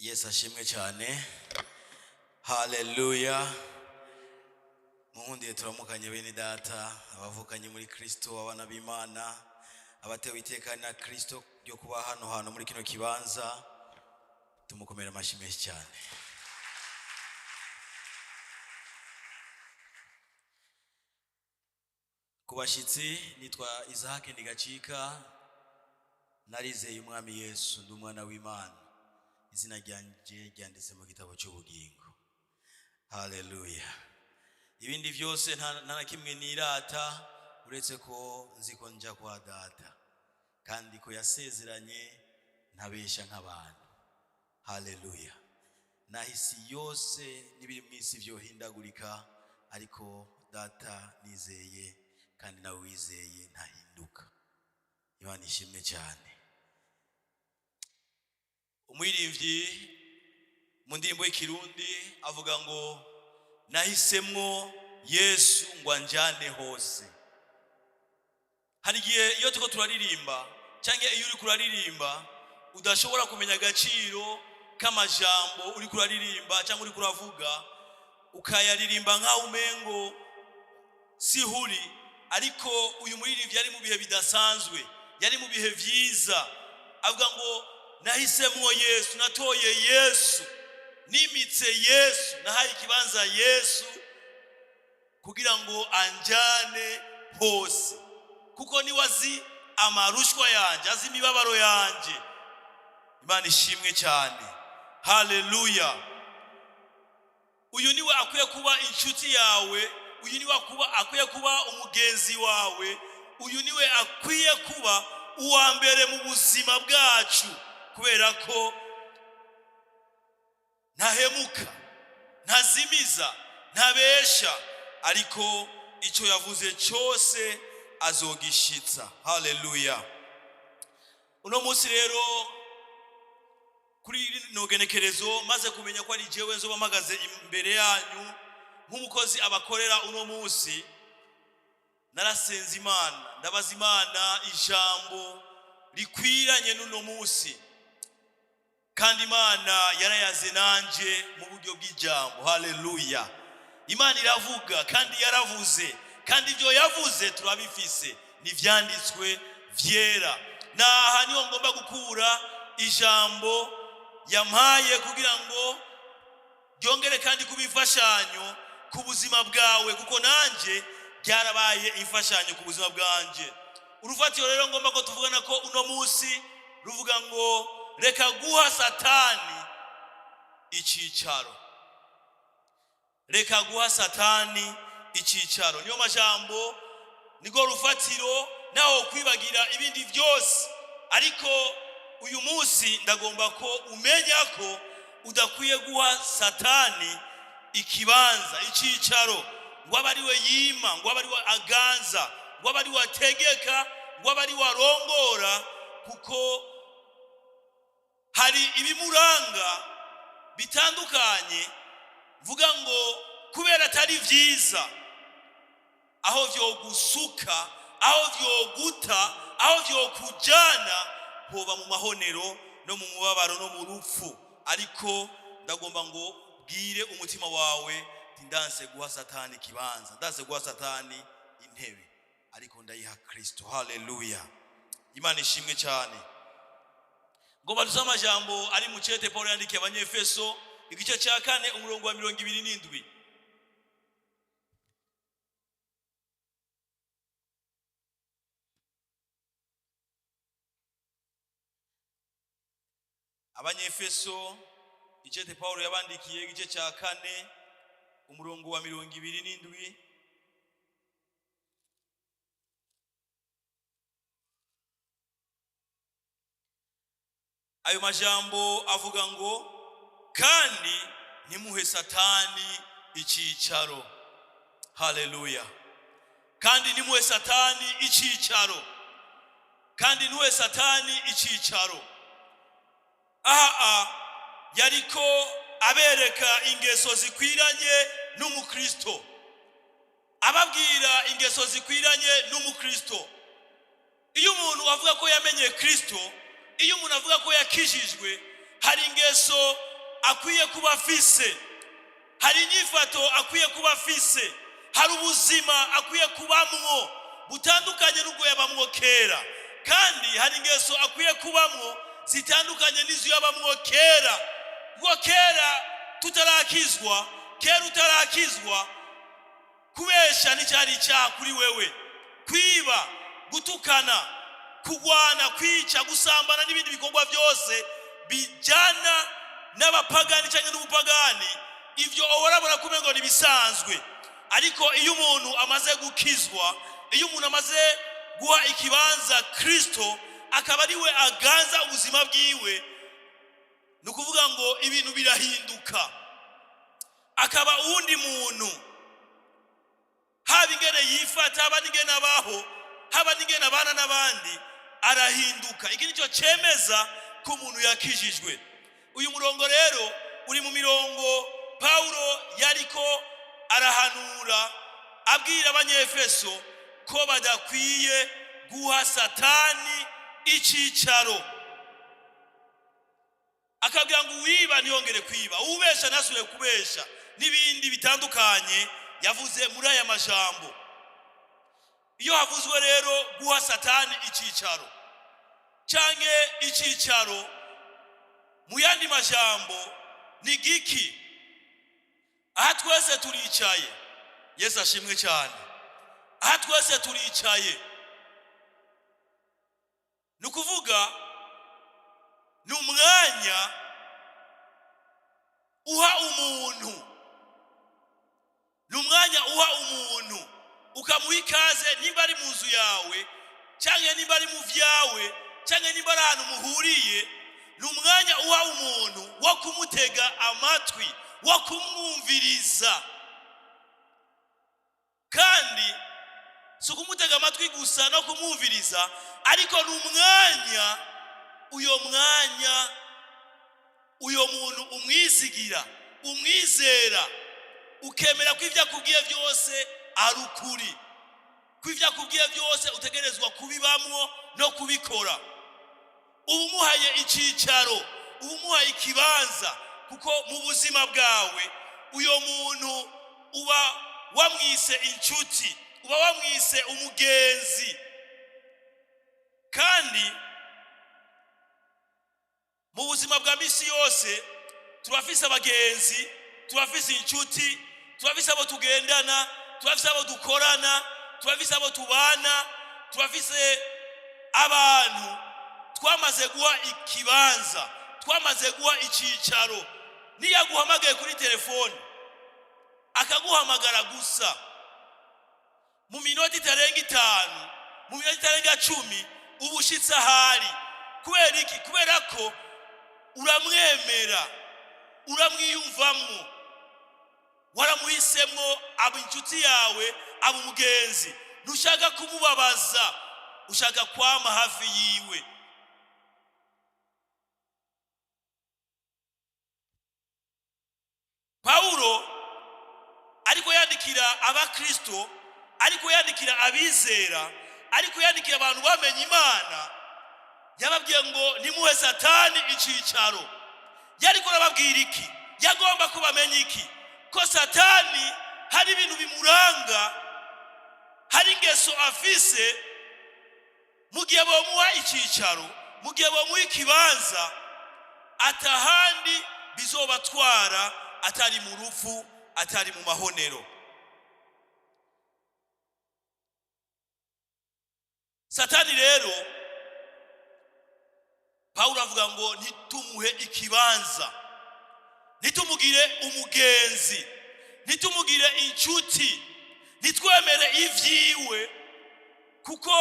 Yesu ashimwe cyane. Haleluya. Muhundiye turamukanye bene data, abavukanye muri Kristo, abana b'Imana, abatewe iteka na Kristo ryo kuba hano hantu muri kino kibanza. Tumukomera amashyi menshi cyane. Ku bashyitsi, nitwa Isaac Ndigacika. Narizeye Umwami Yesu, ndi umwana w'Imana. Izina ryanjye ryanditse mu gitabo cy'ubugingo. Haleluya. Ibindi byose nta na kimwe nirata, uretse ko nzi ko njya kwa Data, kandi ko yasezeranye, ntabeshya nk'abantu. Haleluya. Naho isi yose n'ibiri mu isi byohindagurika, ariko Data nizeye kandi nawe wizeye ntahinduka. Imana ishimwe cyane. Umuririmbyi mu ndirimbo y'Ikirundi avuga ngo: "Nahisemwo Yesu ngo anjyane hose." Hari igihe iyo turiko turaririmba, cyangwa iyo uri kuraririmba, udashobora kumenya agaciro k'amajambo uri kuraririmba cyangwa uri kuravuga, ukayaririmba nk'aho umengo sihuri. Ariko uyu muririmbyi yari mu bihe bidasanzwe, yari mu bihe byiza. Avuga ngo: "Nahisemwo Yesu, natoye Yesu, nimitse Yesu, nahaye ikibanza Yesu kugira ngo anjyane hose, kuko niwe azi amarushwa yanjye, azi imibabaro yanjye." Imana ishimwe cyane. Haleluya. Uyu niwe akwiye kuba inshuti yawe, uyu niwe akwiye kuba umugenzi wawe, uyu niwe akwiye kuba uwa mbere mu buzima bwacu, kubera ko ntahemuka, ntazimiza, ntabesha, ariko icyo yavuze cyose azogishitsa. Haleluya. Uno munsi rero, kuri rino genekerezo, maze kumenya ko ari jewe nzoba mpagaze imbere yanyu nk'umukozi abakorera uno munsi, narasenze Imana, ndabaza Imana ijambo rikwiranye n'uno munsi, kandi Imana yarayaze nanje mu buryo bw'ijambo. Haleluya. Imana iravuga, kandi yaravuze, kandi ibyo yavuze turabifise, n'ivyanditswe vyera. Naha niho ngomba gukura ijambo yampaye kugira ngo ryongere kandi kuba imfashanyo ku buzima bwawe, kuko nanjye byarabaye imfashanyo ku buzima bwanjye. Urufatiro rero ngomba ko tuvugana ko uno munsi ruvuga ngo: "Reka guha Satani icyicaro." Reka guha Satani icyicaro. Niyo majambo, niko rufatiro. Naho kwibagira ibindi byose, ariko uyu munsi ndagomba ko umenya ko udakwiye guha Satani ikibanza, icyicaro, ngo abe ari we yima, ngo abe ari we aganza, ngo abe ari we ategeka, ngo abe ari we arongora, kuko hari ibimuranga bitandukanye. Vuga ngo kubera atari byiza, aho vyogusuka, aho vyoguta, aho vyokujana, hoba mu mahonero no mu mubabaro no mu rupfu. Ariko ndagomba ngo bwire umutima wawe nti: "Ndanse guha Satani ikibanza, ndanse guha Satani intebe, ariko ndayiha Kristo." Haleluya. Imana ishimwe cyane. Ngomba dusome amajambo ari mu cete Paul yandikiye Abanyefeso, igice cya 4, umurongo wa 27. Abanyefeso, icete Paul yabandikiye, igice cya 4, umurongo wa 27. Ayo majambo avuga ngo: "Kandi ntimuhe Satani icyicaro." Haleluya. Kandi ntimuhe Satani icyicaro, kandi ntuhe Satani icyicaro. Aha yariko abereka ingeso zikwiranye n'umukristo, ababwira ingeso zikwiranye n'umukristo. Iyo umuntu avuga ko yamenye Kristo, iyo umuntu avuga ko yakijijwe, hari ingeso. Akwiye kuba afise, hari inyifato akwiye kuba afise, hari ubuzima akwiye kubamwo butandukanye n'ubwo yabamwo kera, kandi hari ingeso akwiye kubamwo zitandukanye n'izo yabamwo kera. Ubwo kera tutarakizwa, kera utarakizwa, kubesha nticyari icyaha kuri wewe. Kwiba, gutukana, kugwana, kwica, gusambana n'ibindi bikorwa byose bijyana n'abapagani cyangwa n'ubupagani, ibyo urabona ko umengo ni ibisanzwe. Ariko iyo umuntu amaze gukizwa, iyo umuntu amaze guha ikibanza Kirisito, akaba ari we aganza ubuzima bwiwe, ni ukuvuga ngo ibintu birahinduka, akaba uwundi muntu, haba ingene yifata, haba n'ingene abaho, haba n'ingene abana n'abandi, arahinduka. Iki nicyo cyemeza ko umuntu yakijijwe. Uyu murongo rero uri mu mirongo Pawulo yariko arahanura, abwira Abanyefeso ko badakwiye guha Satani icyicaro, akabwira ngo uwiba ntiyongere kwiba, ubesha ntasubire kubesha, n'ibindi bitandukanye yavuze muri aya majambo. Iyo havuzwe rero guha Satani icyicaro canke icyicaro, mu yandi majambo ni giki? Aha twese turicaye, Yesu ashimwe cyane. Aha twese turicaye, ni ukuvuga ni umwanya uha umuntu, ni umwanya uha umuntu ukamuha ikaze, nimba ari mu nzu yawe, cyangwa nimba ari mu byawe, cyangwa nimba ari ahantu muhuriye. Ni umwanya uha umuntu wo kumutega amatwi, wo kumwumviriza. Kandi si ukumutega amatwi gusa no kumwumviriza, ariko ni umwanya, uyo mwanya uyo muntu umwizigira, umwizera, ukemera ko ibyo akubwiye byose ari ukuri, ko ibyo akubwiye byose utegerezwa kubibamwo no kubikora. Uba umuhaye icyicaro, uba umuhaye ikibanza, kuko mu buzima bwawe uyo muntu uba wamwise inshuti, uba wamwise umugenzi. Kandi mu buzima bwa misi yose turafise abagenzi, turafise inshuti, turafise abo tugendana, turafise abo dukorana, turafise abo tubana, turafise abantu twamaze guha ikibanza, twamaze guha icyicaro. Niyo aguhamagaye kuri telefone, akaguhamagara gusa, mu minota itarenga 5, mu minota itarenga 10, uba ushitse ahari. Kubera iki? Kubera ko uramwemera, uramwiyumvamwo, waramuhisemwo aba inshuti yawe, aba umugenzi. Ntushaka kumubabaza, ushaka kwama hafi yiwe. Pawulo ariko yandikira Abakristo, ariko yandikira abizera, ariko yandikira abantu bamenye Imana, yababwiye ngo nimuhe Satani icyicaro. Yariko arababwira iki? Yagomba ko bamenya iki? Ko Satani hari ibintu bimuranga, hari ingeso afise. Mu gihe bomuha icyicaro, mu gihe bomuha ikibanza, atahandi bizobatwara atari mu rupfu, atari mu mahonero. Satani rero, Pawulo avuga ngo ntitumuhe ikibanza, ntitumugire umugenzi, ntitumugire inshuti, ntitwemere ivyiwe, kuko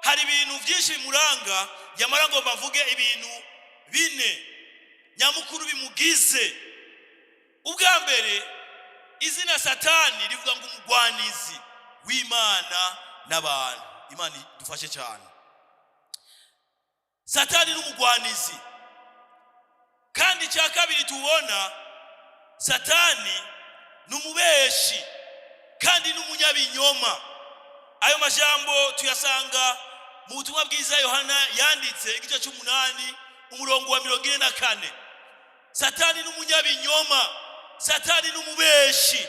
hari ibintu byinshi bimuranga. Yamara ngo mbavuge ibintu bine nyamukuru bimugize. Ubwa mbere, izina Satani rivuga ngo umugwanizi w'Imana n'abantu. Imana idufashe cyane. Satani ni umugwanizi. Kandi icya kabiri tubona, Satani ni umubeshi kandi ni umunyabinyoma. Ayo majambo tuyasanga mu butumwa bwiza Yohana yanditse, igice cy'8, umurongo wa 44. Satani ni umunyabinyoma, Satani ni umubeshi.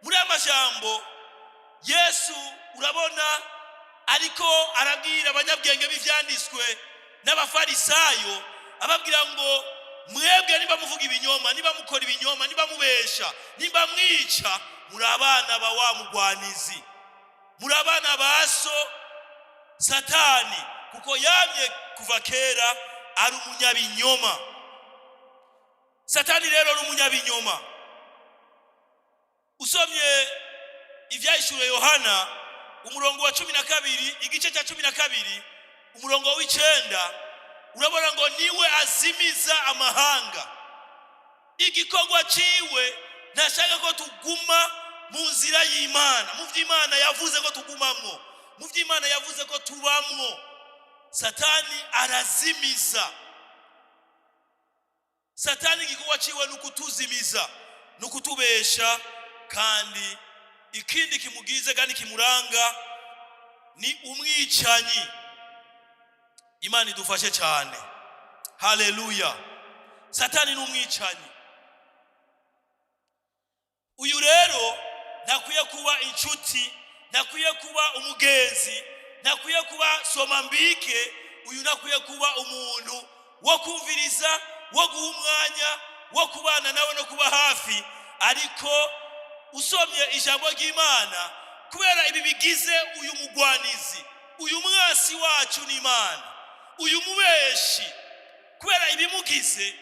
Muri aya majambo Yesu urabona ariko arabwira abanyabwenge b'ivyanditswe n'Abafarisayo, ababwira ngo mwebwe niba muvuga ibinyoma, niba mukora ibinyoma, niba mubesha, niba mwica, muri abana ba wa mugwanizi, muri abana ba so Satani, kuko yamye kuva kera ari umunyabinyoma. Satani rero ari umunyabinyoma. Usomye Ivyahishuriwe Yohana, umurongo wa 12, igice cya 12, umurongo w'9, urabona ngo niwe azimiza amahanga. Igikorwa ciwe, ntashaka ko tuguma mu nzira y'Imana, mu vy'Imana yavuze ko tugumamwo, mu vy'Imana yavuze ko tubamwo. Satani arazimiza. Satani igikorwa ciwe ni ukutuzimiza, ni ukutubesha. Kandi ikindi kimugize kandi kimuranga ni umwicanyi. Imana idufashe cyane. Haleluya! Satani ni umwicanyi. Uyu rero ntakwiye kuba inshuti, ntakwiye kuba umugenzi, ntakwiye kuba soma mbike. Uyu ntakwiye kuba umuntu wo kumviriza, wo guha umwanya, wo kubana nawe no kuba hafi. Ariko usomye ijambo ry'Imana, kubera ibi bigize uyu mugwanizi, uyu mwasi wacu n'Imana, uyu mubeshi, kubera ibimugize,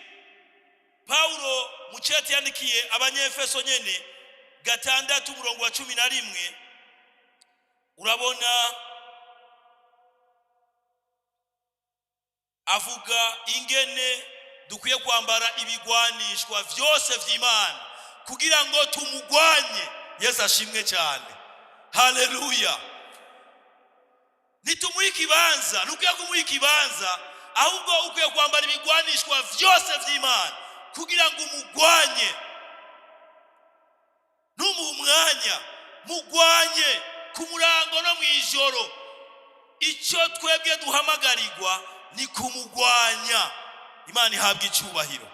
Pawulo mu cete yandikiye Abanyefeso nyene, 6, umurongo wa 11, urabona avuga ingene dukwiye kwambara ibigwanishwa vyose vy'Imana kugira ngo tumugwanye. Yesu ashimwe cyane. Haleluya! Ntitumuhe ikibanza, ntukwiye kumuha ikibanza, ahubwo ukwiye kwambara ibigwanishwa vyose vy'Imana kugira ngo umugwanye. Ntumuhe umwanya, mugwanye ku murango no mu ijoro. Icyo twebwe duhamagarirwa ni kumugwanya. Imana ihabwa icyubahiro.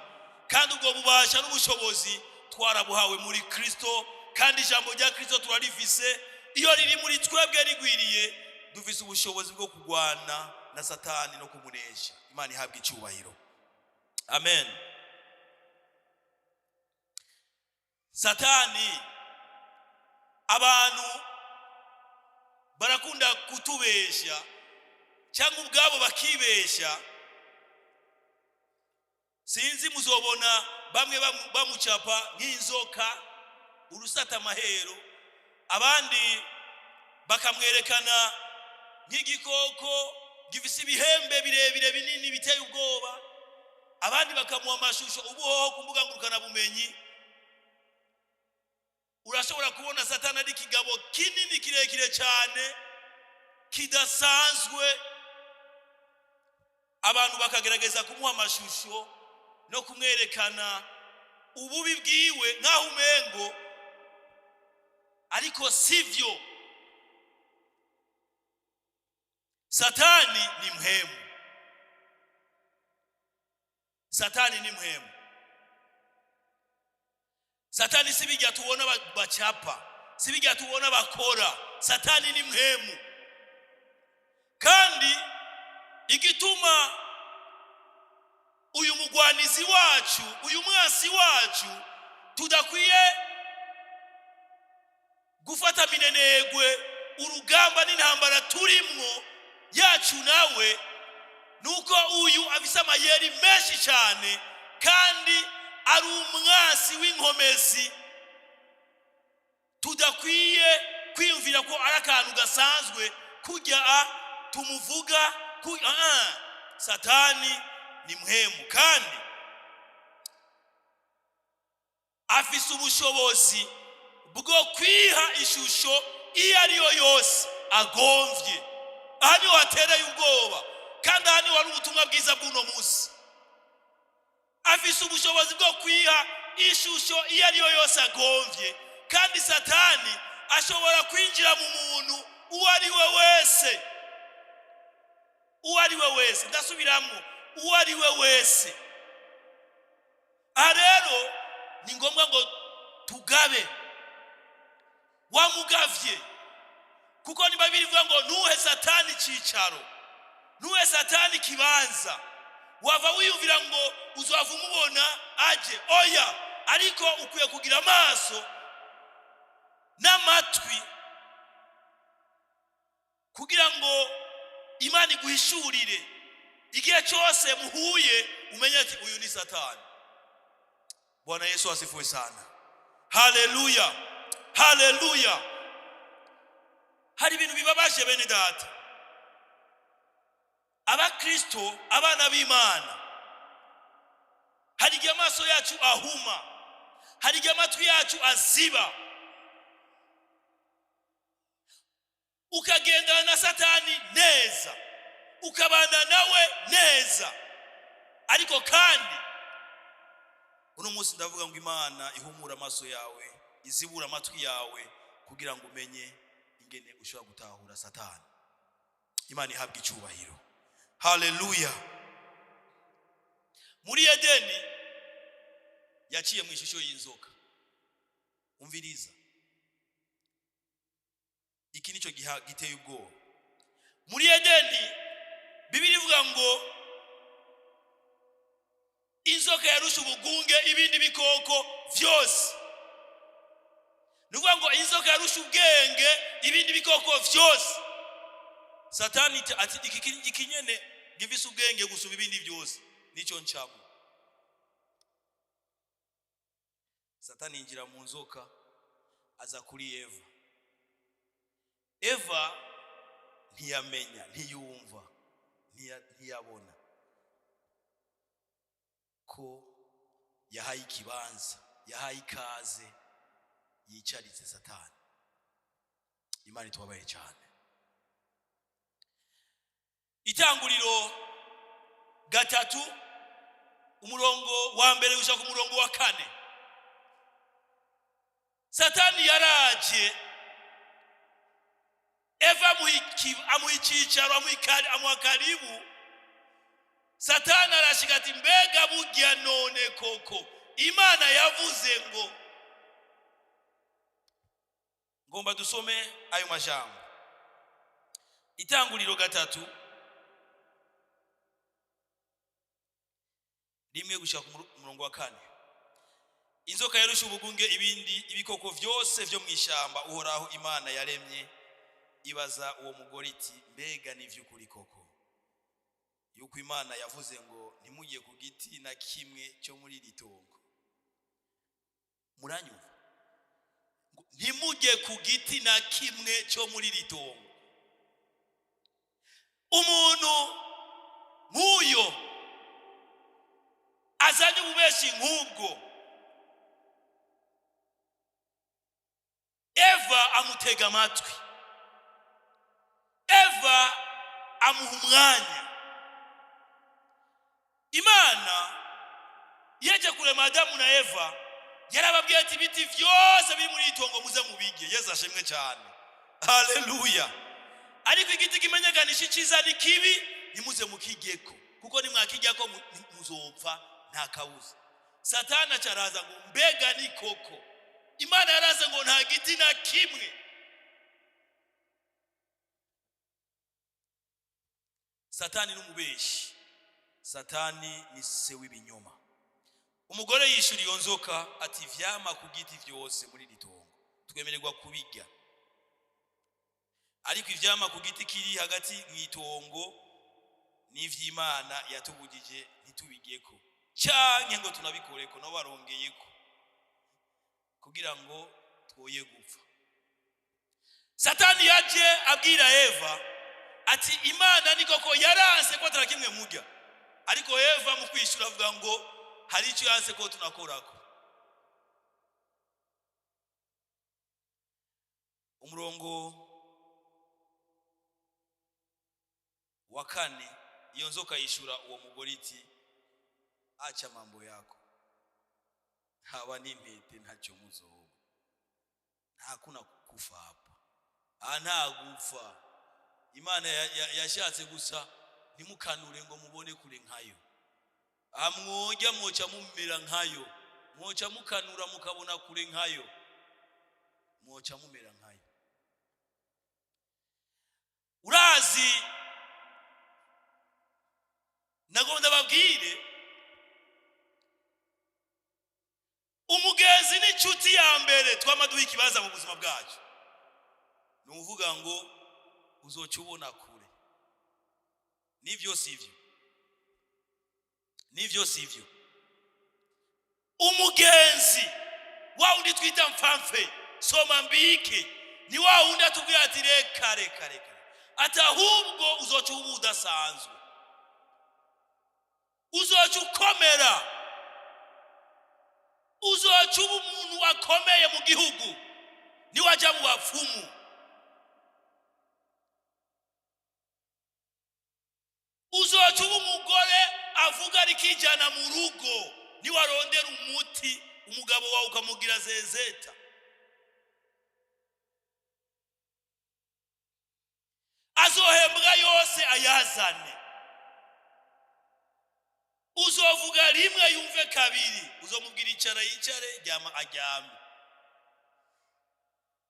Kandi ubwo bubasha n'ubushobozi twarabuhawe muri Kristo, kandi ijambo rya Kristo turarifise. Iyo riri muri twebwe rigwiriye, dufise ubushobozi bwo kurwana na Satani no kumunesha. Imana ihabwa icyubahiro. Amen. Satani, abantu barakunda kutubesha cyangwa ubwabo bakibesha. Sinzi, muzobona bamwe bamucapa nk'inzoka urusata amahero, abandi bakamwerekana nk'igikoko gifise ibihembe birebire binini biteye ubwoba, abandi bakamuha amashusho. Ubuhoho ku mbuga ngurukanabumenyi urashobora kubona Satani ari ikigabo kinini kirekire cyane kidasanzwe. Abantu bakagerageza kumuha amashusho no kumwerekana ububi bwiwe nk'aho umengo, ariko sivyo. Satani ni mhemu. Satani ni mhemu. Satani si bijya tubona bacapa, si bijya tubona bakora. Satani ni mhemu. Kandi igituma uyu mugwanizi wacu, uyu mwasi wacu, tudakwiye gufata minenegwe urugamba n'intambara turimwo yacu nawe, nuko uyu afise amayeri menshi cyane kandi ari umwasi w'inkomezi. Tudakwiye kwiyumvira ko ari akantu gasanzwe kujya a tumuvuga ku Satani ni mhemu kandi afise ubushobozi bwo kwiha ishusho iyo ari yo yose agomvye. Aha niho hatereye ubwoba, kandi aha niho hari ubutumwa bwiza bw'uno munsi. Afise ubushobozi bwo kwiha ishusho iyo ari yo yose agomvye, kandi Satani ashobora kwinjira mu muntu uwo ari we wese, uwo ari we wese. Ndasubiramo, uwo ari we wese. Mugabe wamugavye, kuko niba bivuga ngo ntuhe Satani icicaro, ntuhe Satani ikibanza, wava wiyumvira ngo uzava umubona aje. Oya, ariko ukwiye kugira amaso n'amatwi kugira ngo Imana iguhishurire. Igihe cyose muhuye, umenye ati uyu ni Satani. Bwana Yesu asifiwe sana. Haleluya, haleluya. Hari ibintu bibabaje, bene data, abakristo, abana b'Imana. Hari igihe amaso yacu ahuma, hari igihe amatwi yacu aziba, ukagendana na Satani neza, ukabana nawe neza. Ariko kandi uno munsi ndavuga ngo Imana ihumura amaso yawe, izibura amatwi yawe, kugira ngo umenye ingene ushobora gutahura Satani. Imana ihabwa icyubahiro. Haleluya. Muri Edeni yaciye mu ishusho y'inzoka. Umviriza, iki nicyo giteye ubwoba. Muri Edeni, Bibiri ivuga ngo inzoka yarusha ubugunge ibindi bikoko vyose. Ni ukuvuga ngo inzoka yarusha ubwenge ibindi bikoko vyose. Satani ati iki nyene gifise ubwenge gusumba ibindi byose, nicyo ncamo. Satani yinjira mu nzoka, aza kuri Eva. Eva ntiyamenya, ntiyumva, ntiyabona ko yahaye ikibanza, yahaye ikaze, yicaritse Satani. Imana itubabaye cyane. Itanguriro 3, umurongo wa 1 gushika ku murongo wa 4. Satani yaraje, Eva amuha icyicaro, amuha karibu. Satani arashika ati mbega burya none koko Imana yavuze ngo? Ngomba dusome ayo majambo. Itanguriro 3, 1 gushika ku murongo wa 4. Inzoka yarusha ubugunge ibindi ibikoko vyose vyo mw'ishamba Uhoraho Imana yaremye, ibaza uwo mugore iti mbega ni vy'ukuri koko yuko Imana yavuze ngo ntimujye ku giti na kimwe cyo muri iri tongo? Muranyumva? Ngo ntimujye ku giti na kimwe cyo muri iri tongo. Umuntu nk'uyo azanye ububeshi nk'ubwo, Eva amutega amatwi, Eva amuha umwanya. Imana yaje kurema Adamu na Eva, yarababwiye ati ibiti vyose biri muri itongo muze mubirye. Yesu ashimwe cyane. Haleluya. Ariko igiti kimenyekanisha icyiza n'ikibi ntimuze mukigeko, kuko nimwakijyako muzopfa nta kabuza. Satani acaraza ngo mbega ni koko Imana yaraze ngo nta giti na kimwe? Satani n'umubeshi, Satani ni se w'ibinyoma. Umugore yishura iyo nzoka ati vyama ku giti vyose muri iri tongo twemererwa kubirya, ariko ivyama ku giti kiri hagati mu itongo n'ivy'Imana yatubujije ntitubigeko canke ngo tunabikoreko, nabo barongeyeko kugira ngo twoye gupfa. Satani yaje abwira Eva ati Imana ni koko yaranse ko atari kimwe murya. Ariko Eva mu kwishura avuga ngo hari icyo yanse ko tunakorako. Umurongo wa 4, iyo nzoka yishura uwo mugore iti acha mambo yako, haba n'intete ntacyo muzoba, nta kufa hapa, aha nta gupfa. Imana yashatse gusa ntimukanure ngo mubone kure nkayo. Aha mwojya mwoca mumera nkayo, mwoca mukanura mukabona kure nkayo. Mwoca mumera nkayo. Urazi, nagomba ndababwire, umugenzi n'inshuti ya mbere twama duha ikibanza mu buzima bwacu, ni ukuvuga ngo uzoca ubona kure. Nivyo sivyo? Nivyo sivyo? Umugenzi wa wundi twita mfamfe soma mbike ni wa wundi atubwira ati: "Reka, reka, reka," ati: "Ahubwo uzoca uba udasanzwe, uzoca ukomera, uzoca uba umuntu akomeye mu gihugu niwajya mu bapfumu." Uzoca uba umugore avuga rikijyana mu rugo niwarondera umuti umugabo wawe ukamugira zezeta. Azohembwa yose ayazane. Uzovuga rimwe yumve kabiri, uzomubwira icara yicare, ryama aryame.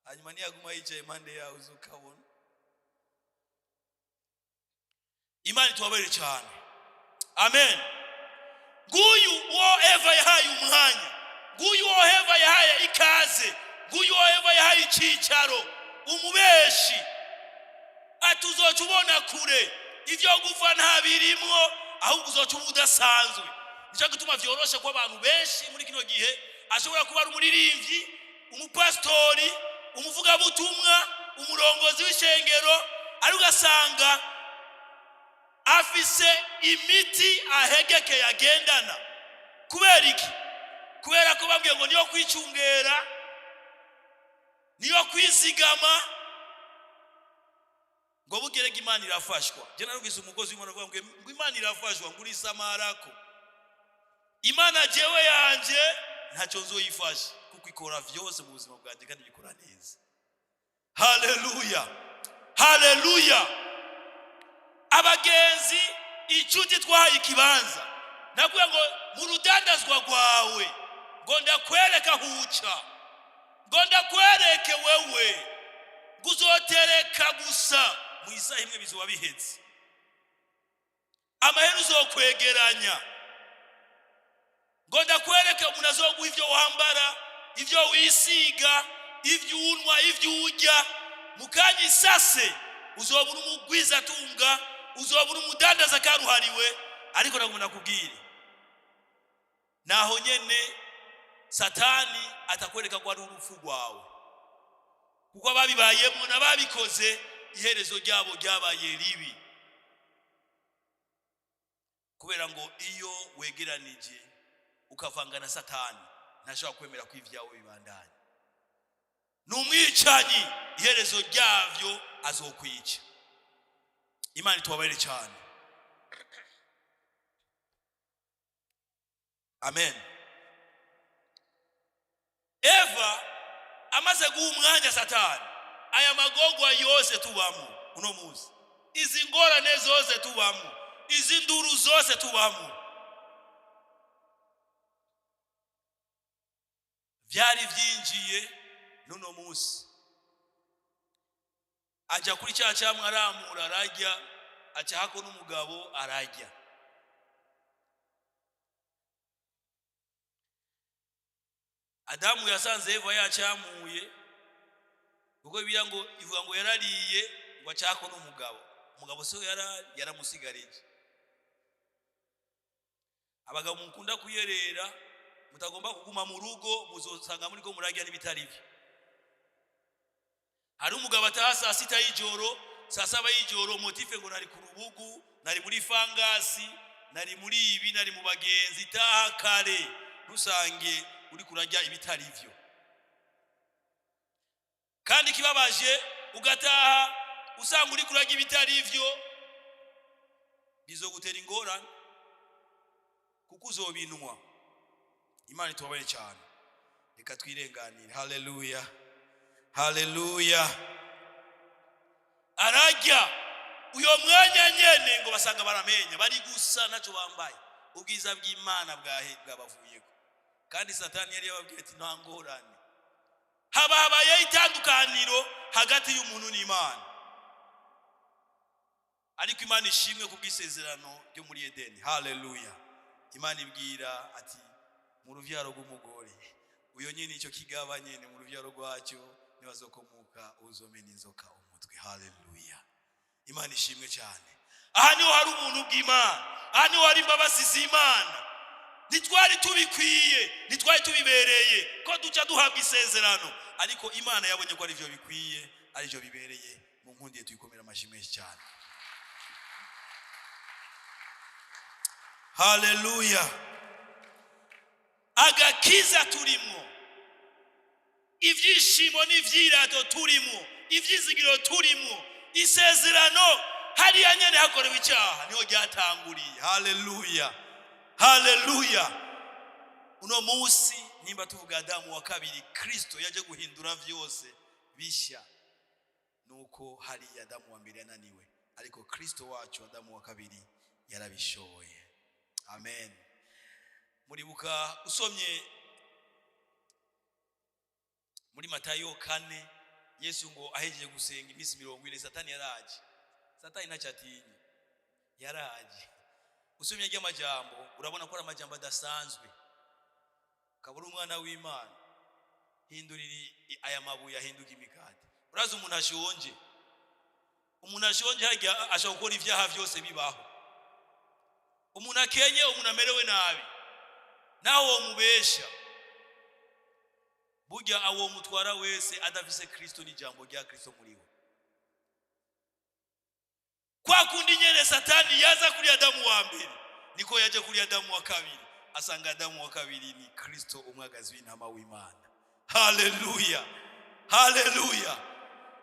Hanyuma niyaguma yicaye impande yawe, uzukabona. Imana itubabarire cyane. Amen. Nguyu uwo Eva yahaye umwanya, nguyu uwo Eva yahaye ikaze, nguyu uwo Eva yahaye icyicaro, umubeshi ati: "Uzoca ubona kure, ibyo gupfa nta birimwo, ahubwo uzoca uba udasanzwe." Nicyo gituma vyoroshe ko abantu benshi muri kino gihe ashobora kuba ari umuririmbyi, umupasitori, umuvugabutumwa, umurongozi w'ishengero, ariko ugasanga afise imiti ahegekeye agendana. Kubera iki? Kubera ko bambwiye ngo niyo kwicungera, niyo kwizigama, ngo bugerege Imana irafashwa. Je narumvise umugozi w'Imana avuga ngo Imana irafashwa, ngo urisamarako. Imana jewe yanje ntacyo nzoyifasha, kuko ikora vyose mu buzima bwanjye kandi bikora neza. Haleluya, haleluya! Abagenzi, inshuti twahaye ikibanza, nakubwira ngo mu rudandazwa rwawe, ngo ndakwereka huca, ngo ndakwereke wewe, ngo uzotereka gusa mu isaha imwe bizoba biheze, amahera uzokwegeranya, ngo ndakwereke umuntu azoguha ibyo wambara, ibyo wisiga, ibyo unywa, ibyo urya. Mu kanya isase uzobura umugwizatunga, uzobura umudandaza karuhariwe. Ariko nagomba nakubwire, naho nyene Satani atakwereka ko ari urupfu rwawe, kuko ababibayemo n'ababikoze iherezo ryabo ryabaye ribi, kubera ngo iyo wegeranije ukavanga na Satani, ntashobora kwemera ko ibyawe bibandanya. Ni umwicanyi, iherezo ryabyo azokwica. Imana itubabarire cyane. Amen. Eva amaze guha umwanya Satani, aya magogwa yose tubamo uno munsi, izi ngorane zose tubamo, izi nduru zose tubamo, byari byinjiye n'uno munsi. Ajya kuri cya cyamwa, aramura, arajya, acahako n'umugabo arajya. Adamu yasanze Eva yacyamuye, kuko Bibiliya ngo ivuga ngo yarariye, ngo acahako n'umugabo. Umugabo se yaramusigarije. Abagabo mukunda kuyerera, mutagomba kuguma mu rugo, muzosanga muri ko murajya n'ibitari byo. Hari umugabo ataha saa 6 y'ijoro, saa 7 y'ijoro, motife ngo nari ku rubugu, nari muri fangasi, nari muri ibi, nari mu bagenzi. Taha kare, rusange uri kurajya ibitari byo. Kandi kibabaje, ugataha usanga uri kurajya ibitari byo, bizogutera ingorane kuko uzobinwa. Imana itubabarire cyane. Reka twirenganire. Haleluya, haleluya! Arajya uyo mwanya nyene, ngo basanga baramenya bari gusa ntacyo bambaye, ubwiza bw'Imana bwabavuyeko. Kandi Satani yari yababwiye ati: "Nta ngorane." Haba habayeho itandukaniro hagati y'umuntu n'Imana. Ariko Imana ishimwe ku bw'isezerano ryo muri Edeni. Haleluya! Imana ibwira ati: "Mu ruvyaro rw'umugore uyo nyine, icyo kigaba nyine, mu ruvyaro rwacyo nibazokomoka uzomena inzoka umutwe." Haleluya! Imana ishimwe cyane. Aha niho hari ubuntu bw'Imana, aha niho hari imbabazi z'Imana. Ntitwari tubikwiye, ntitwari tubibereye ko duca duhabwa isezerano, ariko Imana yabonye ko aribyo bikwiye, aribyo bibereye. Mu nkundiye tuyikomera amashyi menshi cyane. Haleluya! Agakiza turimo, ibyishimo n'ibyirato turimo, ibyizigiro turimo, isezerano hariya nyene hakorewe icyaha niho ryatanguriye. Haleluya, haleluya! Uno munsi nimba tuvuga Adamu wa kabiri, Kristo yaje guhindura vyose bishya, nuko hariya Adamu wa mbere yananiwe, ariko Kristo wacu Adamu wa kabiri yarabishoboye. Amen. Muribuka usomye muri Matayo 4, Yesu ngo ahejeje gusenga iminsi 40, Satani yaraje. Satani ntacyo atinya, yaraje. Usomye ry'amajambo urabona ko ari amajambo adasanzwe. Ukaba uri umwana w'Imana, hindurira aya mabuye ahinduka imikate. Urazi umuntu ashonje, umuntu ashonje harya ashobora gukora ibyaha byose bibaho. Umuntu akenye, umuntu amerewe nabi, nawe wo mubesha burya awo mutwara wese adafise Kristo n'ijambo rya Kristo muri we. Kwa kundi nyene Satani yaza kuri Adamu wa mbere, niko yaje kuri Adamu wa kabiri, asanga Adamu wa kabiri ni Kristo, umwagazi w'intama w'Imana. Haleluya, haleluya!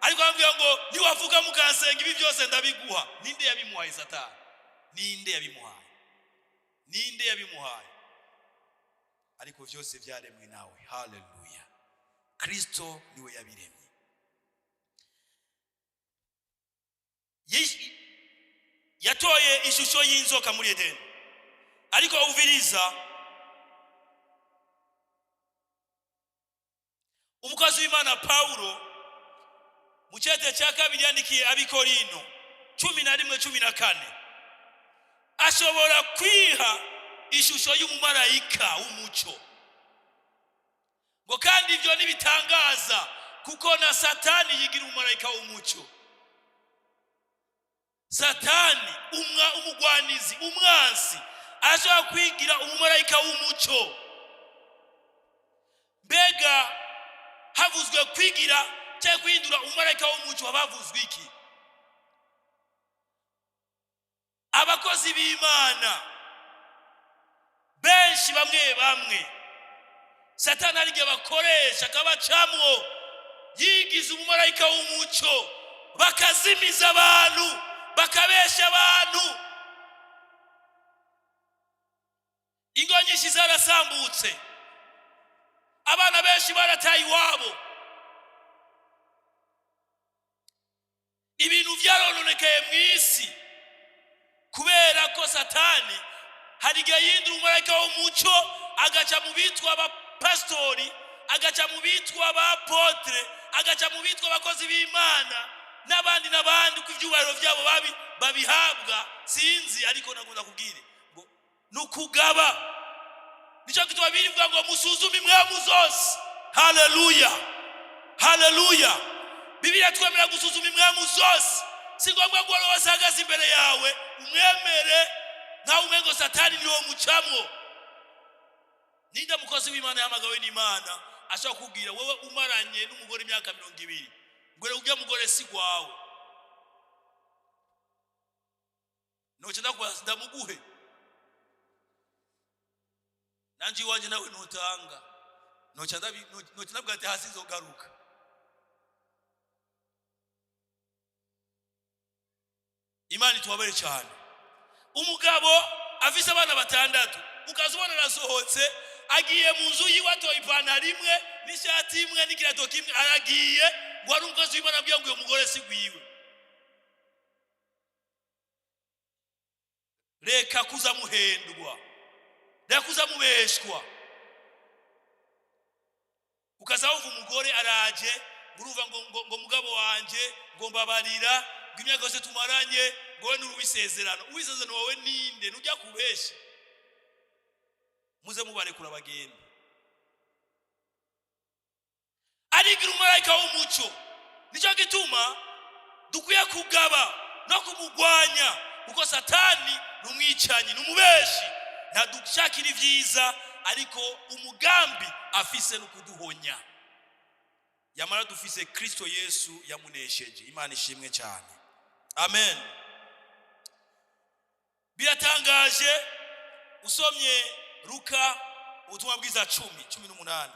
Ariko arambwira ngo: "Niwavuga mukansenga, ibi byose ndabiguha." Ninde yabimuhaye? Satani. Ninde yabimuhaye? Ninde yabimuhaye? Ariko byose byaremwe nawe. Haleluya! Kristo niwe yabiremye. Yatoye ishusho y'inzoka muri Edeni. Ariko uviriza, umukozi w'Imana Pawulo mu cyete cya kabiri yandikiye Abikorino 11:14, ashobora kwiha ishusho y'umumarayika w'umuco. Ngo kandi ibyo ntibitangaza, kuko na Satani yigira umumarayika w'umuco. Satani umwa umugwanizi, umwansi, arashobora kwigira umumarayika w'umuco. Mbega havuzwe kwigira cyangwa guhindura umumarayika w'umuco, haba havuzwe iki? Abakozi b'Imana benshi, bamwe bamwe, Satani hari igihe bakoresha akabacamwo yigize umumarayika w'umuco, bakazimiza abantu, bakabesha abantu. Ingo nyinshi zarasambutse, abana benshi barataye iwabo, ibintu byarononekaye mu isi kubera ko Satani hari igihe yindura umumarayika w'umuco, agaca mu bitwa abapasitori, agaca mu bitwa abapotre, agaca mu bitwa abakozi b'Imana n'abandi n'abandi, uko ibyubahiro byabo babihabwa sinzi. Ariko nagomba kubwire ngo ni ukugaba. Nicyo gituma birivuga ngo musuzume impwemu zose. Haleluya, haleluya! Bibiliya twemera gusuzuma impwemu zose. Si ngombwa ngo uwo wese ahagaze imbere yawe umwemere nkawe umengo Satani niwo mucamwo. Ninde mukozi w'Imana yahamagawe n'Imana ashobora kubwira wowe umaranye n'umugore imyaka 20 ngo ujya mugore si gwawe? Noca ndakubaza, ndamuguhe nanje iwanje nawe ntutanga? Noca ndabwira ati hasi nzogaruka. Imana itubabere cyane. Umugabo afise abana batandatu, ukaza ubona arasohotse agiye mu nzu yiwe, atoye ipantaro imwe n'ishati imwe n'ikirato kimwe, aragiye ngo ari umukozi w'Imana abwiye ngo uyo mugore si gwiwe. Reka kuza muhendwa, reka kuza mubeshwa. Ukaza wumva umugore araje, urumva ngo mugabo wanje, ngo mbabarira, ngo imyaka yose tumaranye, ngo we nuri uw'isezerano. Uw'isezerano wawe ninde? Nujya kubesha. Muze mubarekura bagende. Arigira umumarayika w'umuco. Nicyo gituma dukwiye kugaba no kumugwanya, kuko Satani ni umwicanyi, ni umubeshi, ntadushakira ibyiza, ariko umugambi afise ni ukuduhonya. Yamara dufise Kristo Yesu yamunesheje. Imana ishimwe cyane, amen. Biratangaje, usomye Luka ubutumwa bwiza 10:18,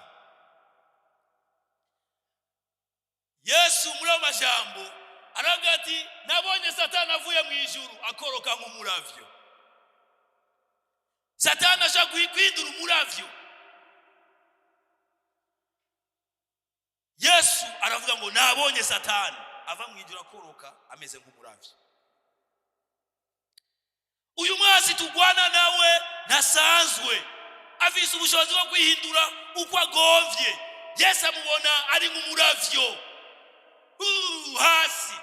Yesu muri ayo majambo aravuga ati: "Nabonye Satani avuye mu ijuru akoroka nk'umuravyo." Satani ashaka guhindura umuravyo. Yesu aravuga ngo: "Nabonye Satani ava mu ijuru akoroka ameze nk'umuravyo." Uyu mwasi tugwana nawe ntasanzwe, afise ubushobozi bwo kwihindura uko agomvye. Yesu amubona ari nk'umuravyo hasi.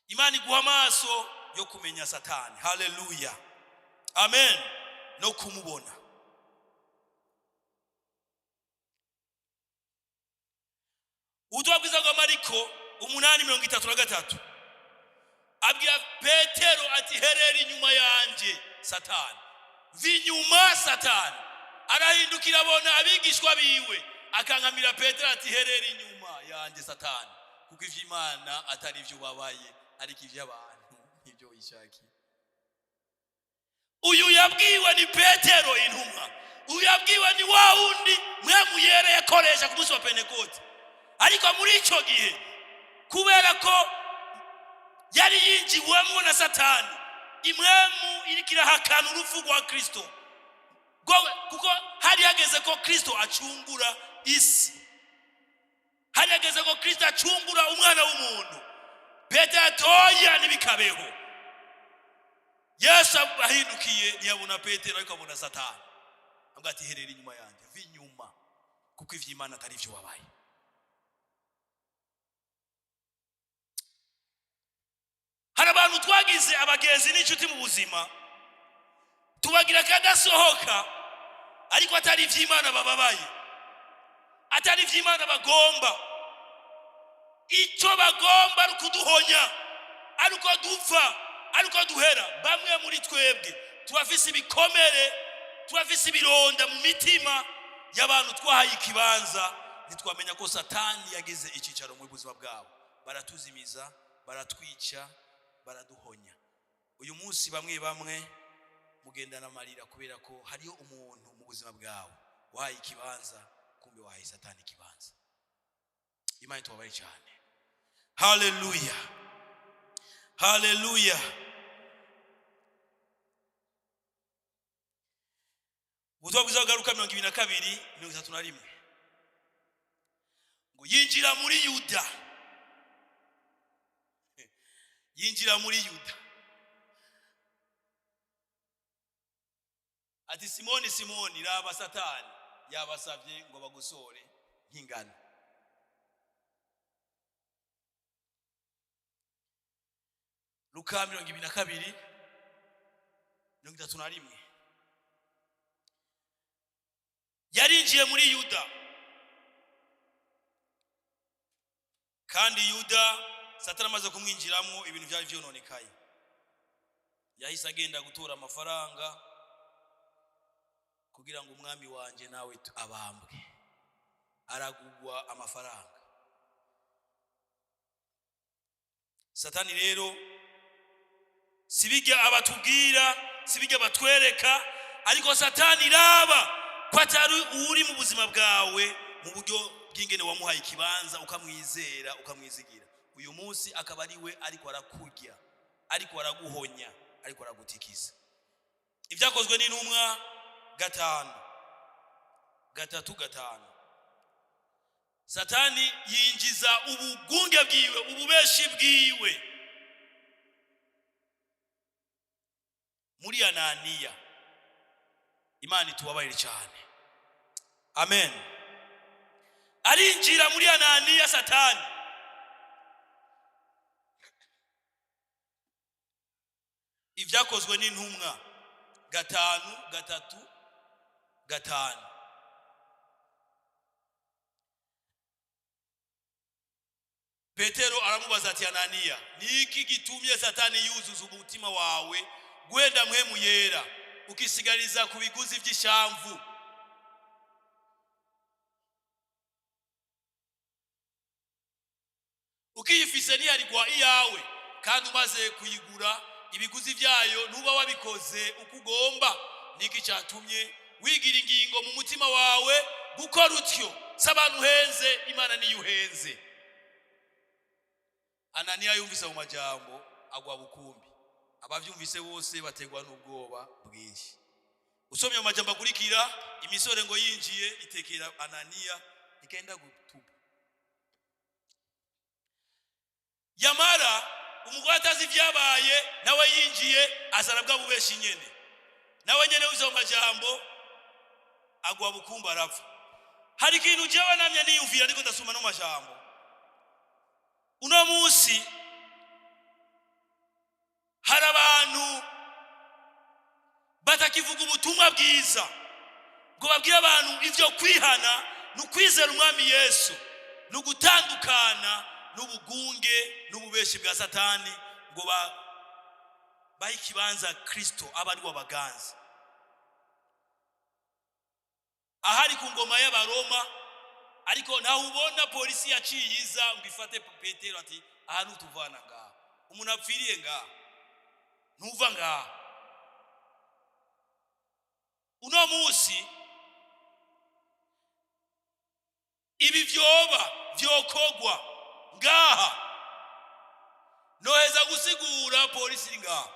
Imana iguha amaso yo kumenya Satani, haleluya, amen, no kumubona. Ubutumwa bwiza bwa Mariko 8:33, abwira Petero ati: "Herera inyuma yanjye Satani, va inyuma Satani." Arahindukira abona abigishwa biwe, akankamira Petero ati: "Herera inyuma yanjye Satani, kuko iby'Imana atari ibyo ubabaye, ariko iby'abantu nibyo wishakiye." Uyu yabwiwe ni Petero intumwa, uyu yabwiwe ni wa wundi Mpwemu Yera yakoresha ku munsi wa Pentekote. Ariko muri icyo gihe, kubera ko yari yinjiwemo na Satani, impwemu iriko irahakana urupfu rwa Kristo, kuko hari hageze ko Kristo acungura isi, hari hageze ko Kristo acungura umwana w'umuntu. Petero atoya, ntibikabeho. Yesu ahindukiye ntiyabona Petero, ariko abona Satani. Avuga ati: "Herera inyuma yanjye, va inyuma, kuko ivy'Imana atari ivyo wabaye." Hari abantu twagize abagenzi n'inshuti mu buzima, tubagira akadasohoka, ariko atari iby'Imana bababaye, atari iby'Imana bagomba. Icyo bagomba ari ukuduhonya, ari uko dupfa, ari uko duhera. Bamwe muri twebwe tubafise ibikomere, tubafise ibironda mu mitima y'abantu twahaye ikibanza, ntitwamenya ko Satani yagize icyicaro mu buzima bwabo. Baratuzimiza, baratwica, baraduhonya. Uyu munsi bamwe bamwe mugendana amarira kubera ko hariyo umuntu mu buzima bwawe wahaye ikibanza, kumbe wahaye Satani ikibanza. Imana itubabaye cyane. Haleluya, haleluya. Ubutumwa bwiza bwa Luka 22:31, ngo yinjira muri Yuda, yinjira muri Yuda, ati: "Simoni, Simoni, raba Satani yabasabye ngo bagosore nk'ingano." Luka 22:31, yarinjiye muri Yuda, kandi Yuda Satani amaze kumwinjiramo, ibintu byari byononekaye. Yahise agenda gutora amafaranga kugira ngo umwami wanjye nawe abambwe, aragugwa amafaranga. Satani rero sibijya abatubwira, sibijya abatwereka, ariko Satani raba ko atari uri mu buzima bwawe mu buryo bw'ingene wamuhaye ikibanza, ukamwizera, ukamwizigira. Uyu munsi akaba ari we ariko arakurya, ariko araguhonya, ariko aragutikiza. Ibyakozwe n'Intumwa 5:3-5, Satani yinjiza ubugunge bwiwe, ububeshi bwiwe muri Ananiya. Imana itubabarire cyane. Amen. Arinjira muri Ananiya Satani. Ibyakozwe n'intumwa 5:3-5. Petero aramubaza ati: Ananiya, ni iki gitumye Satani yuzuza umutima wawe gwenda mpwemu yera ukisigariza ku biguzi by'ishamvu? Ukiyifise ntiyarigwa iyawe, kandi umaze kuyigura ibiguzi byayo ntuba wabikoze uko ugomba. Niki cyatumye wigira ingingo mu mutima wawe gukora utyo? Si abantu uhenze, Imana niyo uhenze. Ananiya yumvise mu majambo agwa bukumbi, abavyumvise bose bategwa n'ubwoba bwinshi. Usomye mu majambo akurikira, imisore ngo yinjiye itekera Ananiya ikenda gutuba. Yamara umugore atazi ibyabaye nawe yinjiye azana bwa bubeshi nyene, nawe nyene wize mu majambo agwa bukumbi arapfa. Hari ikintu jewe namye niyumvira ariko ndasoma no majambo. Uno munsi hari abantu batakivuga ubutumwa bwiza ngo babwire abantu ivyo kwihana ni ukwizera umwami Yesu, ni ugutandukana n'ubugunge n'ububeshi bwa Satani, ngo bahe ikibanza Kristo aba ari wabaganza. Ahari ku ngoma y'Abaroma, ariko ntaho ubona polisi yaciye iza ngo ifate Petero ati: aha ntutuvana ngaha, umuntu apfiriye ngaha, ntuva ngaha. Uno munsi ibi vyoba vyokogwa ngaha, noheza gusigura polisi iri ngaha.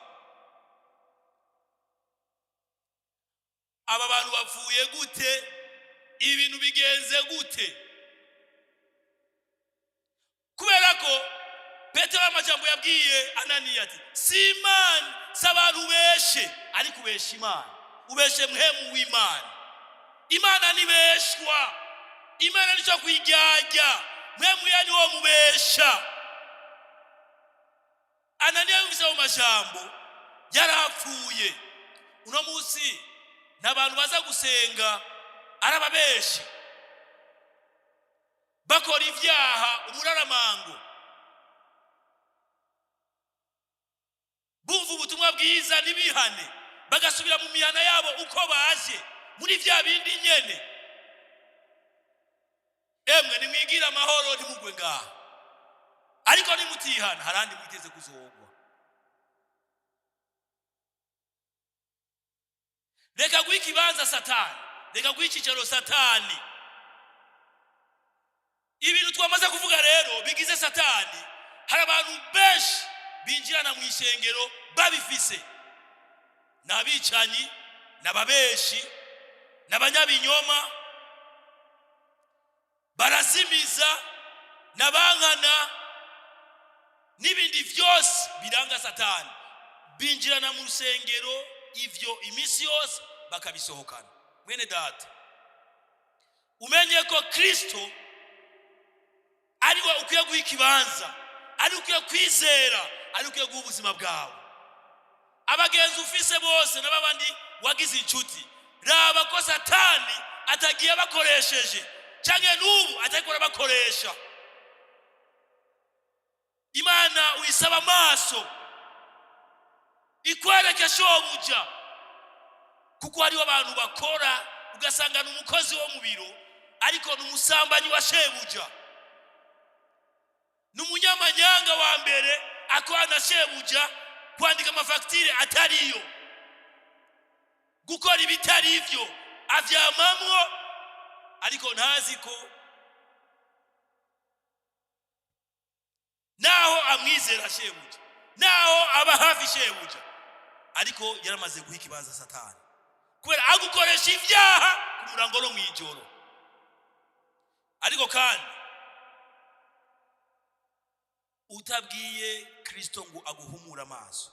Aba bantu bapfuye gute? Ibintu bigenze gute? Kubera ko Petero amajambo yabwiye Ananiya ati: si Imana, si abantu ubeshe, ariko ubeshe Imana, ubeshe mpwemu w'Imana. Imana ntibeshwa, Imana nicyo kwijyajya, mpwemu ya niwo mubesha. Ananiya yumvise ayo majambo yarapfuye. Uno munsi n'abantu baza gusenga arababeshi, bakora ibyaha umuraramango, bumva ubutumwa bwiza ntibihane, bagasubira mu mihana yabo uko baje muri vya bindi nyene. Emwe nimwigira amahoro ntimugwe ngaha, ariko nimutihana harandi mwiteze kuzogwa. Reka guha ikibanza Satani, reka guha icyicaro Satani. Ibintu twamaze kuvuga rero bigize Satani, hari abantu benshi binjirana mu ishengero babifise, ni abicanyi, ni ababeshi, ni abanyabinyoma, barazimiza, n'abankana n'ibindi byose biranga Satani. Binjirana mu rusengero ivyo iminsi yose bakabisohokana. Mwene data, umenye ko Kristo ariwe ukwiye guha ikibanza, ari ukwiye kwizera, ari ukwiye guha ubuzima bwawe. Abagenzi ufise bose n'abandi wagize inshuti, raba ko Satani atagiye abakoresheje, canke n'ubu atariko arabakoresha. Imana uyisaba amaso ikwereke shobuja, kuko hariho abantu bakora ugasanga ni umukozi wo mu biro ariko ni umusambanyi wa shebuja, ni umunyamanyanga wa mbere akorana na shebuja kwandika amafagitire atariyo, gukora ibitari ivyo avyamamwo, ariko ntazi ko naho amwizera shebuja, naho aba hafi shebuja, ariko yaramaze guha ikibanza Satani, kubera agukoresha ibyaha ku murango no mw'ijoro. Ariko kandi utabwiye Kristo ngo aguhumure amaso,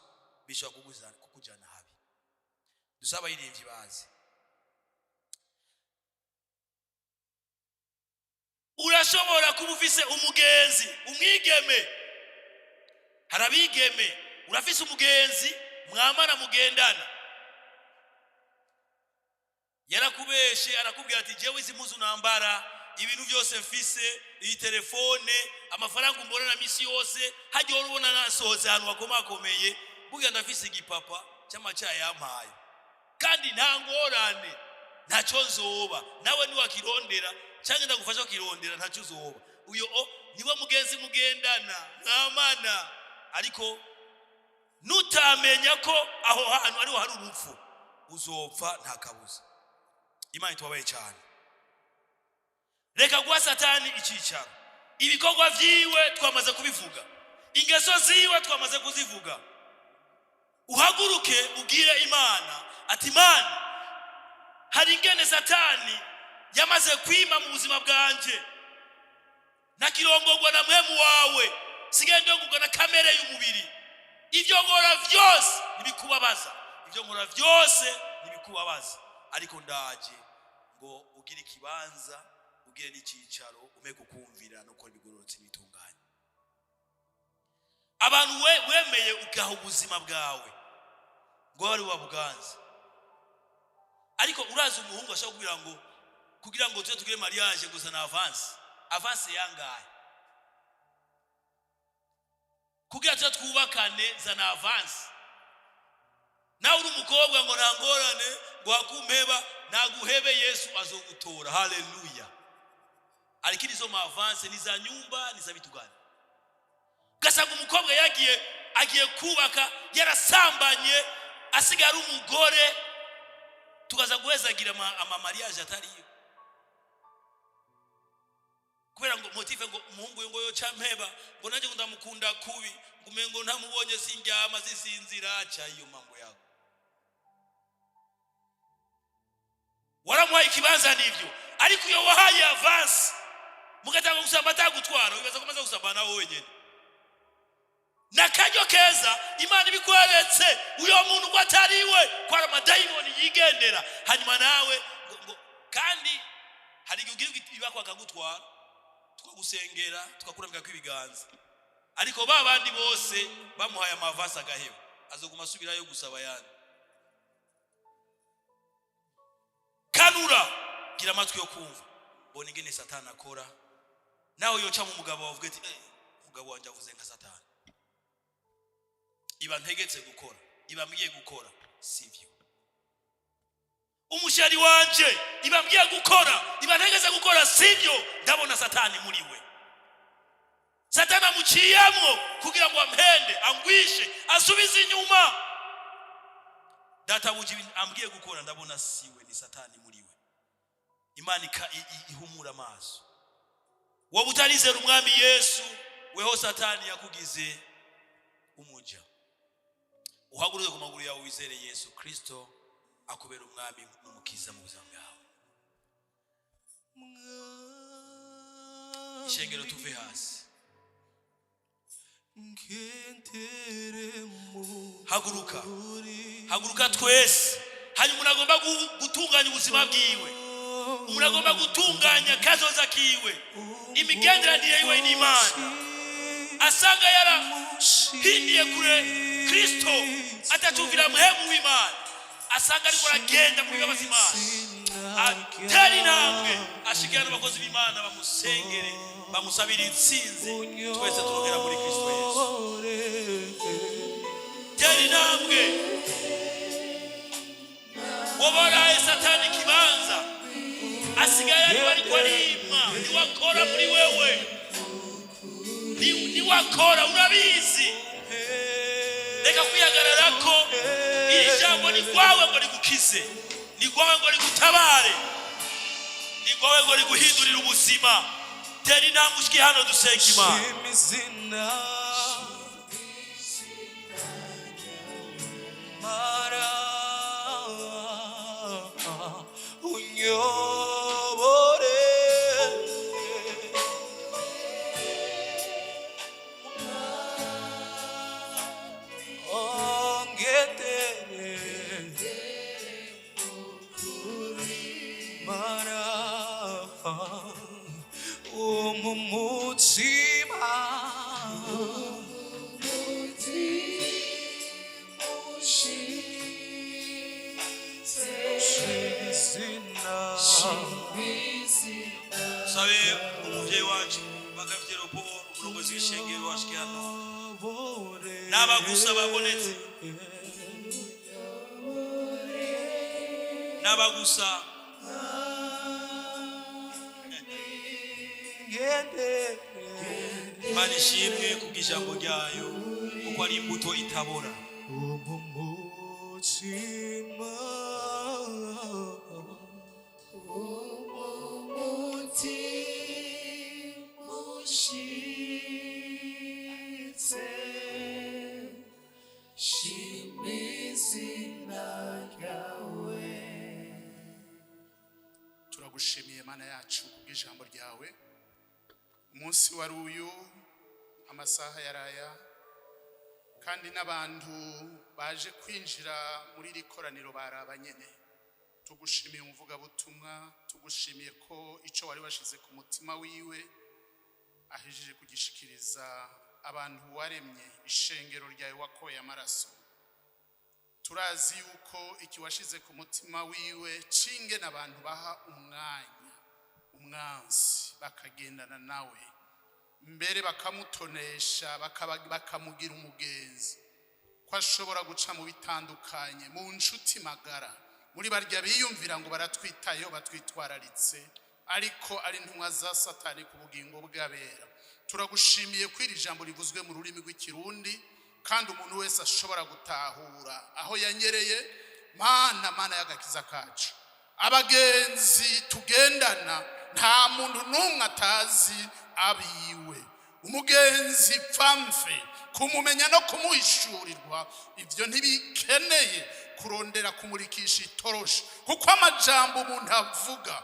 bishobora kukujana habi. Dusaba abaririmbyi bazi. Urashobora kuba ufise umugenzi umwigeme, hari abigeme, urafise umugenzi mwamara mugendana, yarakubeshe, arakubwira ati: "Jewe izi mpuzu nambara, ibintu byose mfise, iyi telefone, amafaranga umbona na misi yose, hajya uhora ubona nasohotse ahantu hakomakomeye, burya ndafise igipapa cy'amacaya yampaye, kandi nta ngorane, ntacyo nzoba. Nawe niwakirondera cyangwa ndagufasha kukirondera, ntacyo uzoba." Uyo o niwe mugenzi mugendana mwamana, ariko nutamenya ko aho hantu ariho hari urupfu, uzopfa nta kabuza. Imana itubabaye cyane. Reka guha Satani icyicaro. Ibikorwa vyiwe twamaze kubivuga, ingeso ziwe twamaze kuzivuga. Uhaguruke ubwire Imana ati: "Imana, hari ingene Satani yamaze kwima mu buzima bwanje, ntakirongorwa na mpwemu wawe, sigaye ndongorwa na kamere y'umubiri. Ibyo nkora byose ntibikubabaza, ibyo nkora byose ntibikubabaza, ariko ndaje ngo ugire ikibanza, ugire n'icyicaro, ume kukumvira no gukora ibigororotse n'ibitunganye." Abantu we wemeye ugaha ubuzima bwawe ngo wari wabuganze, ariko urazi umuhungu ashobora kugira ngo tujye tugire mariage gusa na avance. Avance yangahe? Kugira tujye twubakane, zana avance. Nawe uri umukobwa ngo nta ngorane, ngo hakumpeba, naguhebe, Yesu azogutora. Haleluya! Ariko izo ma avance ni za nyumba, ni za vitu gani? Ugasanga umukobwa yagiye, agiye kubaka, yarasambanye, asigaye ari umugore, tukaza guhezagira ama mariage atariyo kubera ngo motif ngo umuhungu ngo yoca mpeba, ngo nanjye ngo ndamukunda kubi, ngo umengo ntamubonye sindyama zisinzira. Acha iyo mambo yako. Waramuhaye ikibanza nivyo, ariko iyo wahaye avance mugatanga gusamba atagutwara, wibaza ko amaze gusamba nawe wenyine. N'akaryo keza Imana ibikweretse uyo muntu ko atari we, ko ari amadayimoni yigendera. Hanyuma nawe ngo kandi hari igihe ugira ibakwa akagutwara, tukagusengera, tukakurambika ibiganza, ariko ba bandi bose bamuhaye ama avance agaheba, azoguma asubirayo gusaba ayandi. Kanura, gira amatwi yo kumva, bona ingene Satani akora. Nawe yoca mu mugabo wavuga ati: "Eh, umugabo wanjye avuze nka Satani, iba ntegetse gukora, iba mbwiye gukora sivyo. Umushari wanje iba mbwiye gukora, iba ntegetse gukora sivyo. Ndabona Satani muri we, Satani amuciyemwo kugira ngo ampende, angwishe, asubize inyuma. Databuja ibintu ambwiye gukora ndabona siwe, ni Satani muri we." Imana ihumura amaso. Wowe utarizera Umwami Yesu, weho Satani yakugize umuja. Uhaguruke ku maguru yawe, wizere Yesu Kristo akubera Umwami n'Umukiza mu buzima bwawe. Ishengero, tuve hasi. Ngendere mu Haguruka. kuri. Haguruka twese. Hanyuma umuntu agomba gutunganya ubuzima bwiwe, umuntu agomba gutunganya kazoza kiwe, imigenderanire yiwe n'Imana, asanga yarahindiye kure Kristo, atacumvira muhemu w'Imana, asanga ariko aragenda mu bibabaza Imana, atera intambwe ashikira n'abakozi b'Imana, bamusengere, bamusabire intsinzi. Twese turongera muri Kristo Yesu. Tera intambwe. Wabaraye Satani ikibanza, asigaye ariwe ariko arima, niwe akora muri wewe. Niwe akora, urabizi. Reka kwihagarara ko iri jambo ni rwawe ngo rigukize, ni rwawe ngo rigutabare, ni rwawe ngo riguhindurire ubuzima. Tera intambwe ushike hano dusenga Imana. Shima izina mara unyobore. Ongetere mara. Umutima izina. Sabe umuvyeyi wacu Bagafite Leopold, umurongozi w'ishengero, washike hano. N'abagusa babonetse, n'abagusa. Imana ishimwe kubw'ijambo ryayo, kuko ari imbuto itabora. Umutima. Umutima ushitse, shima izina ryawe. Turagushimiye Mana yacu kubw'ijambo ryawe. Umunsi wari uyu, amasaha yaraya, kandi n'abantu baje kwinjira muri iri koraniro baraba nyene. Tugushimiye umuvugabutumwa, tugushimiye ko icyo wari washize ku mutima wiwe ahejeje kugishikiriza abantu waremye, ishengero ryawe wakoye amaraso. Turazi yuko iki washize ku mutima wiwe cingene abantu baha umwanya umwansi bakagendana nawe, mbere bakamutonesha, bakamugira umugenzi, ko ashobora guca mu bitandukanye, mu nshuti magara, muri barya biyumvira ngo baratwitayeho, batwitwararitse, ariko ari intumwa za Satani ku bugingo bw'abera. Turagushimiye ko iri jambo rivuzwe mu rurimi rw'Ikirundi kandi umuntu wese ashobora gutahura aho yanyereye. Mana, Mana y'agakiza kacu, abagenzi tugendana nta muntu n'umwe atazi abiwe. Umugenzi pfamfe kumumenya no kumuhishurirwa, ibyo ntibikeneye kurondera kumurikisha itoroshi, kuko amajambo umuntu avuga,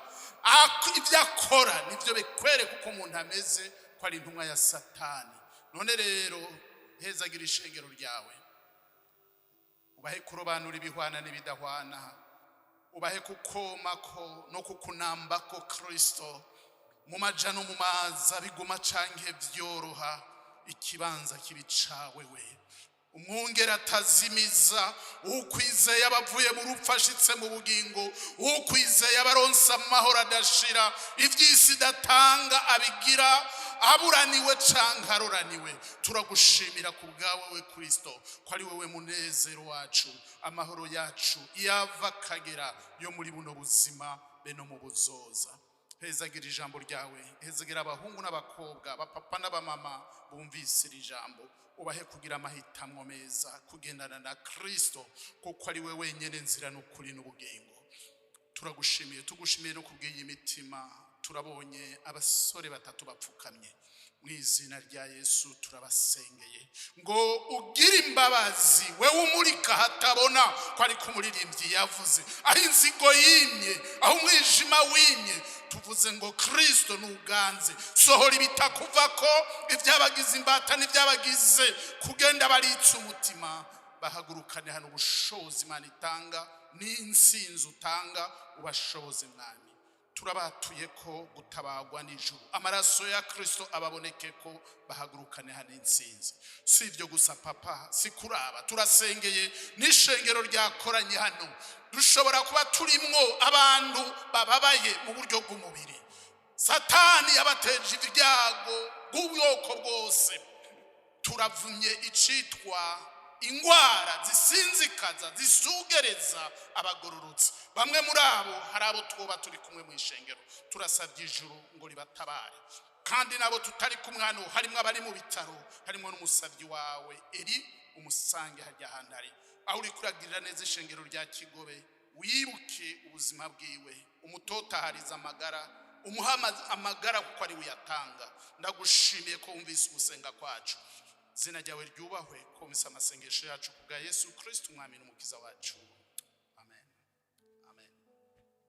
ibyo akora nibyo bikwereka uko umuntu ameze, ko ari intumwa ya Satani. None rero hezagira ishengero ryawe, ubahe kurobanura ibihwana n'ibidahwana, ubahe kukomako no kukunambako Kristo mu maja no mu maza, biguma canke vyoroha, ikibanza kibicawe we. Umwungere atazimiza, ukwizeye abavuye mu rupfu ashitse mu bugingo, ukwizeye abaronsa amahoro adashira, ivy'isi idatanga abigira aburaniwe canke aroraniwe. Turagushimira ku bwawe we Kristo, ko ari wewe munezero wacu, amahoro yacu iyava akagera yo muri buno buzima be no mu buzoza. Hezagira ijambo ryawe, hezagira abahungu n'abakobwa, abapapa n'abamama bumvise iri jambo, ubahe kugira amahitamwo meza, kugendana na Kristo, kuko ari we wenyine nzira n'ukuri n'ubugingo. Turagushimiye, tugushimiye no kubw'iyi mitima. Turabonye abasore batatu bapfukamye. Mu izina rya Yesu turabasengeye ngo ugire imbabazi, wewe umurika hatabona, ko ariko umuririmbyi yavuze, aho inzigo yimye, aho umwijima wimye, tuvuze ngo Kristo nuganze. Sohora ibitakuvako, ibyabagize imbata n'ibyabagize kugenda baritse umutima, bahagurukane hano ubushobozi Imana itanga n'insinzi utanga, ubashoboze Mwami. Turabatuye ko gutabagwa n'ijuru, amaraso ya Kristo ababoneke, ko bahagurukane hano insinzi. Si ibyo gusa papa, si kuraba, turasengeye n'ishengero ryakoranye hano. Dushobora kuba turimwo abantu bababaye mu buryo bw'umubiri, Satani yabateje ibyago bw'ubwoko bwose. Turavumye icitwa ingwara zisinzikaza, zisugereza abagororotse. Bamwe muri abo, hari abo twoba turi kumwe mu ishengero, turasabye ijuru ngo ribatabare. Kandi nabo tutari kumwe hano, harimo abari mu bitaro, harimo n'umusabyi wawe Eri, umusange hajya ahantu ari, aho uri kuragirira neza ishengero rya Kigobe, wibuke ubuzima bwiwe, umutotahariza amagara, umuha amagara kuko ari we uyatanga. Ndagushimiye ko wumvise ugusenga kwacu. Izina ryawe ryubahwe, ko wumvise amasengesho yacu, ku bwa Yesu Kristo umwami n'umukiza wacu.